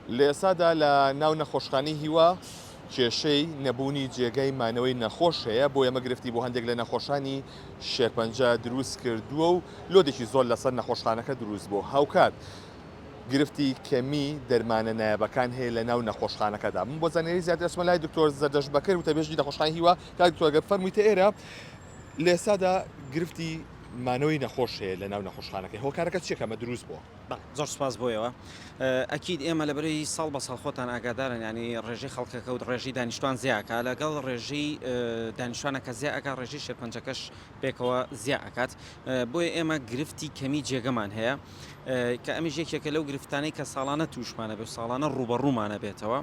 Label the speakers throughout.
Speaker 1: لە ئێستادا لە ناو نەخۆشخانەی هیوا کێشەی نەبوونی جێگای مانەوەی نەخۆش هەیە، بۆیە ئەمە گرفتی بۆ هەندێک لە نەخۆشانی شێرپەنجە دروست کردووە و لۆدێکی زۆر لەسەر نەخۆشخانەکە دروست بووە. هاوکات گرفتی کەمی دەرمانە نایابەکان هەیە لە ناو نەخۆشخانەکەدا. من بۆ زانیاری زیاتر ئەچمە لای دکتۆر زەردەشت بەکر وتەبێژی نەخۆشخانەی هیوا. کاک دکتۆر گەر بفەرموویتە ئێرە لە ئێستادا گرفتی مانەوەی نەخۆش هەیە لە ناو نەخۆشخانەکەی هۆکارەکە چییە کە ئەمە دروست بووە؟ بەڵێ
Speaker 2: زۆر سوپاس بۆیەوە ئەکید ئێمە لەبەرەی ساڵ بە ساڵ خۆتان ئاگادارن ینی ڕێژەی خەڵکەکە و ڕێژەی دانیشتوان زیاکە لەگەڵ ڕێژەی دانیشتوانە کە زیا ئەکا ڕێژەی شێرپەنجەکەش پێکەوە زیا ئەکات بۆیە ئێمە گرفتی کەمی جێگەمان هەیە کە ئەمیش یەکێکە لەو گرفتانەی کە ساڵانە تووشمانە بێ ساڵانە ڕووبەڕوومانە بێتەوە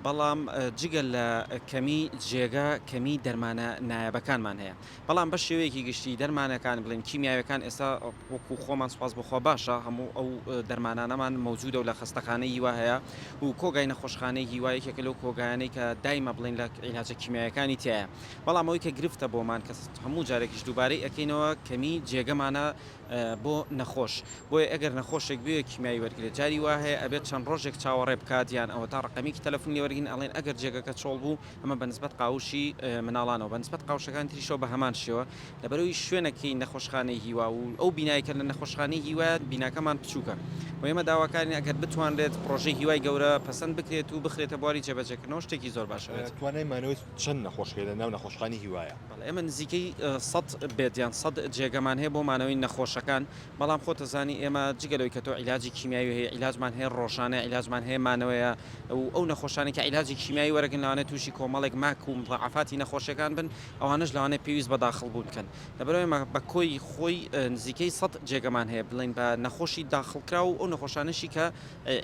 Speaker 2: بەڵام جگە لە کەمی جێگە کەمی دەرمانە نایابەکانمان هەیە بەڵام بە شێوەیەکی گشتی دەرمانەکان بڵێن کیمیاویەکان ئێستا وەکو خۆمان سوپاس بۆ خوا باشە هەموو ئەو دەرمانانەمان مەوجودە و لە خەستەخانەی هیوا هەیە و کۆگای نەخۆشخانەی هیوا یەکێکە لەو کۆگایانەی کە دایمە بڵێن لە عیلاجە کیمیاویەکانی تیایە بەڵام ئەوەی کە گرفتە بۆمان کە هەموو جارێکیش دووبارەی ئەکەینەوە کەمی جێگەمانە بۆ نەخۆش بۆیە ئەگەر نەخۆشێک بوێ کیمیاوی وەرگرێت جاری وا هەیە ئەبێت چەند ڕۆژێک چاوەڕێ بکات یان ئەوەتا ڕەقەمێکی تەلەفۆن لێ وەرگین ئەڵێن ئەگەر جێگەکە چۆڵ بوو ئەمە بە نسبەت قاوشی مناڵانەوە، بە نسبەت قاوشەکانی تریشەوە بە هەمان شێوە، لەبەرئەوەی شوێنەکەی نەخۆشخانەی هیوا و ئەو بینایەی کە لە نەخۆشخانەی هیوایە بیناکەمان بچووکە و ئێمە داواکارین ئەگەر بتوانرێت پڕۆژەی هیوای گەورە پەسەند بکرێت و بخرێتە بواری جێبەجێکردنەوە شتێکی زۆر باش ئەبێت.
Speaker 1: توانای مانەوەی چەند نەخۆش هەیە لە ناو نەخۆشخانەی هیوایە؟
Speaker 2: بەڵێ ئێمە نزیکەی سەد bed یان سەد جێگەمان هەیە بۆ مانەوەی نەخۆشەکان، بەڵام خۆت ئەزانی ئێمە جگە لەوەی کە تۆ عیلاجی کیمیاوی هەیە عیلاجمان هەیە ڕۆژانە عیلاجمان هەیە مانەوەیە و ئەو نەخۆشانەی کە عیلاجی کیمیاوی وەرەگرن لەوانەیە تووشی کۆمەڵێک ماک و مضاعفاتی نەخۆشیەکان بن ئەوانەش لەوانەیە پێویست بە داخڵ بوون بکەن لەبەرئەوەی ئێمە بە کۆی خۆی نزیکەی سەد جێگەمان هەیە بڵێین بە نەخۆشی داخڵکراو و ئەو نەخۆشانەشی کە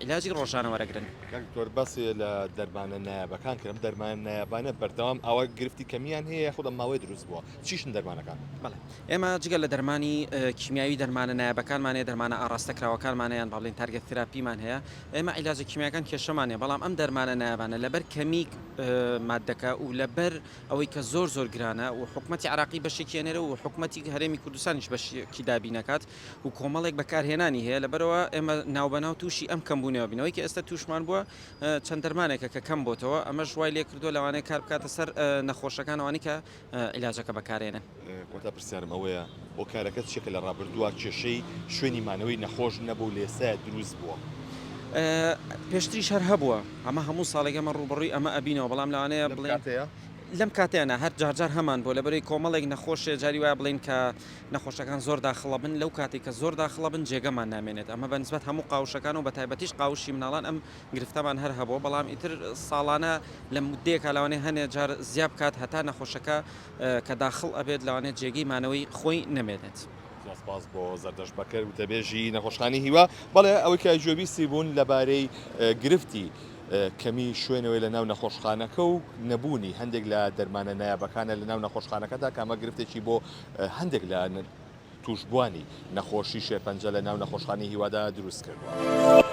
Speaker 2: عیلاجی ڕۆژانە وەرەگرن.
Speaker 1: کاک دکتۆر باسی لە دەرمانە نایابەکان کرد ئەم دەرمانە نایابانە بەردەوام ئاوا گرفتی کەمیان هەیە یاخود ئەم ماوەیە دروست بووە چیشن دەرمانەکان؟
Speaker 2: بەڵێ ئێمە جگە لە دەرمانی کیمیاوی دەرمانە نایابەکانمان هەیە دەرمانە ئاڕاستەکراوەکانمان هەیە یان با بڵێین targeted therapy مان هەیە ئێمە عیلاجە کیمیاکان کێشەمان نیە بەڵام ئەم دەرمانە نایابانە لەبەر کەمی مادەکە و لەبەر ئەوەی کە زۆر زۆر گرانە و حکومەتی عراقی بەشێکی ئەنێرە و حکومەتی هەرێمی کوردستانیش بەشێکی دابینەکات و کۆمەڵێک بەکارهێنانی هەیە لەبەرەوە ئێمە ناوبەناو تووشی ئەم کەمبوونەوە بینەوەی کە ئێستا تووشمان بووە چەند دەرمانێکە کە کەم بۆتەوە ئەمەش وای لێ کردووە لەوانەیە کار بکاتە سەر نەخۆشەکان ئەوانەی کە عیلاجەکە بەکارێنن.
Speaker 1: کۆتا پرسیارم ئەوەیە هۆکارەکە چیە کە لە ڕابردووە کێشەی شوێنی مانەوەی نەخۆش نەبوو لە ئێستایا دروست بووە؟
Speaker 2: پێشتریش هەر هەبووە ئەمە هەموو ساڵێک ئێمە ڕووبەڕووی ئەمە ئەبینەوە بەڵام لەوانەیە
Speaker 1: لەم
Speaker 2: بڵێین
Speaker 1: کاتەیا؟
Speaker 2: لەم کاتەیا نا هەر جار جار هەمان بووە لەبەرەی کۆمەڵێک نەخۆشێ جاری وایە بڵێین کە نەخۆشەکان زۆر داخڵە بن لەو کاتەی کە زۆر داخڵە بن جێگەمان نامێنێت ئەمە بە نسبەت هەموو قاوشەکان و بە تایبەتیش قاوشی مناڵان ئەم گرفتەمان هەر هەبووە بەڵام ئیتر ساڵانە لە موددەیەکا لەوانەیە هەنێ جار زیا بکات هەتا نەخۆشەکە کە داخڵ ئەبێت لەوانەیە جێگەی مانەوەی خۆی نەمێنێت.
Speaker 1: زۆر سپاس بۆ زەردەشت بەکر وتەبێژی نەخۆشخانەی هیوا. بەڵێ ئەوەی کە گوێبیستی بوون لەبارەی گرفتی کەمی شوێنەوەی لەناو نەخۆشخانەکە و نەبوونی هەندێک لە دەرمانە نایابەکانە لەناو نەخۆشخانەکەدا کە ئەمە گرفتێکی بۆ هەندێک لە تووشبووانی نەخۆشی شێرپەنجە لەناو نەخۆشخانەی هیوادا دروست کردووە.